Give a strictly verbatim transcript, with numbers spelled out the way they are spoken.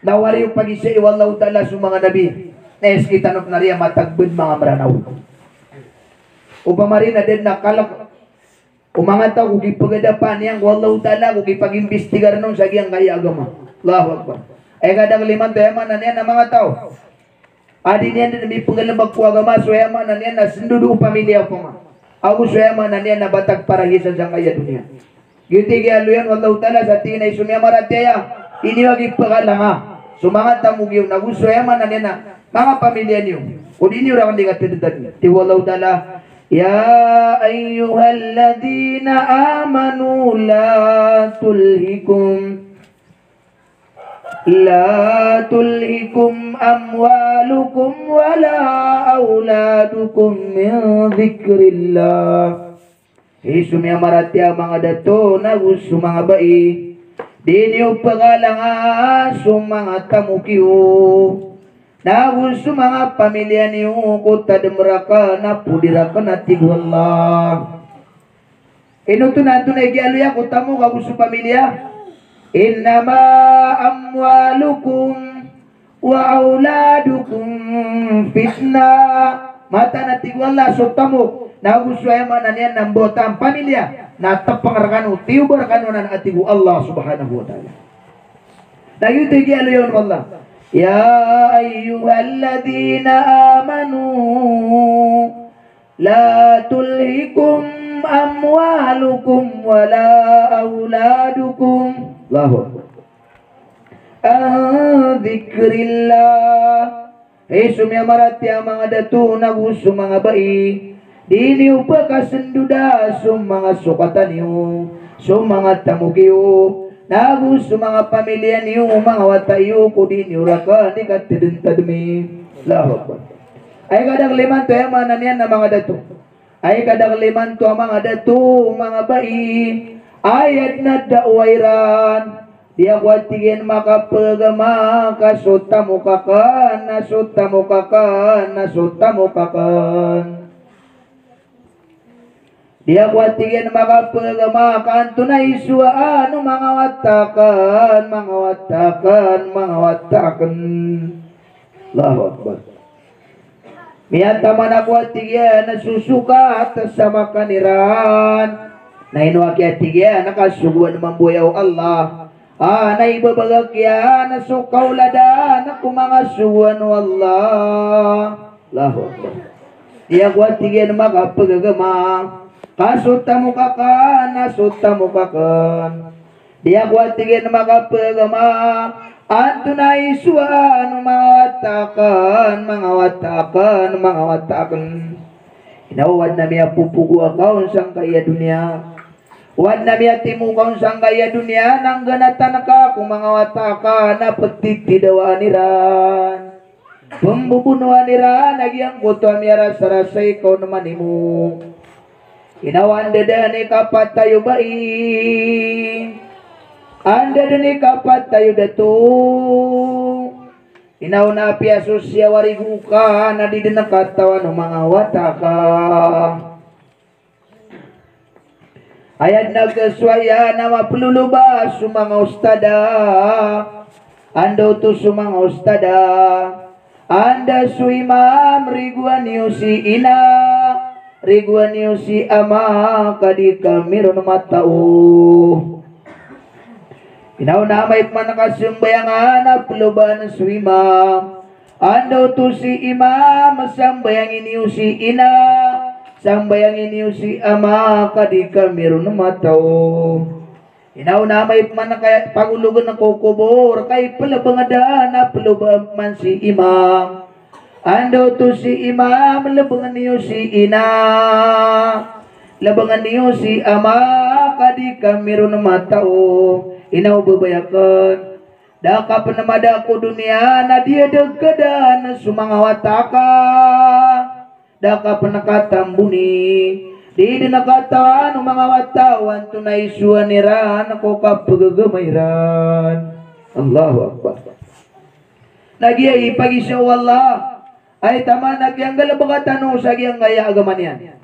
Na wari o pagizai o Allahu Ta'ala so manga nabi, na iskitano pn a riya matag bn manga Mranaw. Opama rin a da dn a kalk o manga taw ko gipagadapa niyan ko Allahu Ta'ala ko gipagimbistigar on sa giyangkaya agama. Allahu Akbar. Aya kadakl imanto, aya maana niyan na manga taw a di niyan dn mipnggalbk ko agama, so aya maana niyan na sndodo o pamilya opama, ago so aya maana niyan na ba tagparahiyasan sangkaya doniya. Giyoto i kiyaaloya on o Allahu Ta'ala sa tig iyan a hay so miyamaratiyaya, di niyo gipakalanga so manga tamok iyo, nago so aya maana niyan na manga pamilya niyo, ko di niyo rakn di katadntadmi. Tig o Allahu Ta'ala, "Ya ayyuhalladhina amanu la tulhikum, la tulhikum amwalukum wala awladukum min dhikrillah." Hay so miyamaratiyaya manga dato nago so manga bai, di niyo pkalanga so manga tamok iyo nago so manga pamilya niyo ko tadm rakn a podi rakn, a tig o Allah. Ino oto na antonaa i kiyaaloya ko tamok ago so pamilya? "Innama amwalukum wa awladukum fitnah." Mataan, a tig o Allah, so tamok nago so aya maana niyan na mbawata a pamilya na tpng rkano, tiyoba rkano anan, a tig o Allah subhanahu wa ta'ala. Na giyoto i kiyaaloya on o Allah, "Ya ayyuhalladhina amanu la tulhikum amwalukum wala awladukum." Allahu Akbar. "An dhikrillah." Hay so miyamaratiyaya manga dato nago so manga bai, di niyo pkasndoda so manga sokatan iyo, so manga tamok iyo, nago so manga pamilya niyo, manga wata iyo, ko di niyo rakn di katadntadmi. Allahu Akbar. Aya kadakl imanto, aya maana niyan na manga dato. Aya kadakl imanto a manga dato, manga bai, aya dn a dawa iran, di ako, a tig iyan, makapagagama ka so tamok akn, na so tamok akn, na so tamok akn. Di ako, a tig iyan, makapagagama ka antonaa i sowaan o manga wata akn, manga wata akn, manga wata akn. Allahu Akbar. Miyataman ako, a tig iyan, a so sokat sa makan iran. Na ino aki, a tig iyan, a kasogoan mambo aya o Allah, a na ibabagak iyan a so kaoladan ko manga sogoan o Allah. Allahu Akbar. Di ako, a tig iyan, makapagagama ka so tamok akn, na so tamok akn. Di ako, a tig iyan, makapagagama antonaa i sowaan o manga wata akn, manga wata akn, manga wata akn. Inaw, o adn a miyapopogoa ka on sangkaya doniya, o adn a miyatimo ka on sangkaya doniya na nggnatan ka ko manga wata akn a ptitidawaan iran, pmbobonoan iran a giyangkoto a miyarasarasay ka on manimo. Inaw, anda dn i kapatay o bai, anda dn i kapatay o dato, inaw, na apiya so siyawarigo ka na di dn katawan o manga wata ka. Aya dn a kasowa iyan a maploloba so manga ostada. Anda oto so manga ostada? Anda so imam, rigowan iyo si ina, rigowan iyo si ama, ka di kami ron matao. Inaw, na amay pman ka sambayangan a plobaan so imam, anda oto si imam, sambayangin iyo si ina, sambayangin iyo si ama, ka di kami ron matao. Inaw, na amay pman ka pagologn ko kobor, ka iplbng dn a plobaan pman si imam, anda oto si imam, lbngn iyo si ina, lbngn iyo si ama, ka di kami ron matao. Inaw, babay akn, da ka pn mada ko doniya na diyadg ka dn so manga wata ka. Da ka pn katamboni. Di dn katawan o manga wata o antonaa i sowaan iran ko kapagagama iran. Allahu Akbar. Na giya i pagizai o Allah, ay taman a kiyanggalbka tano sa giyangkaya agama niyan.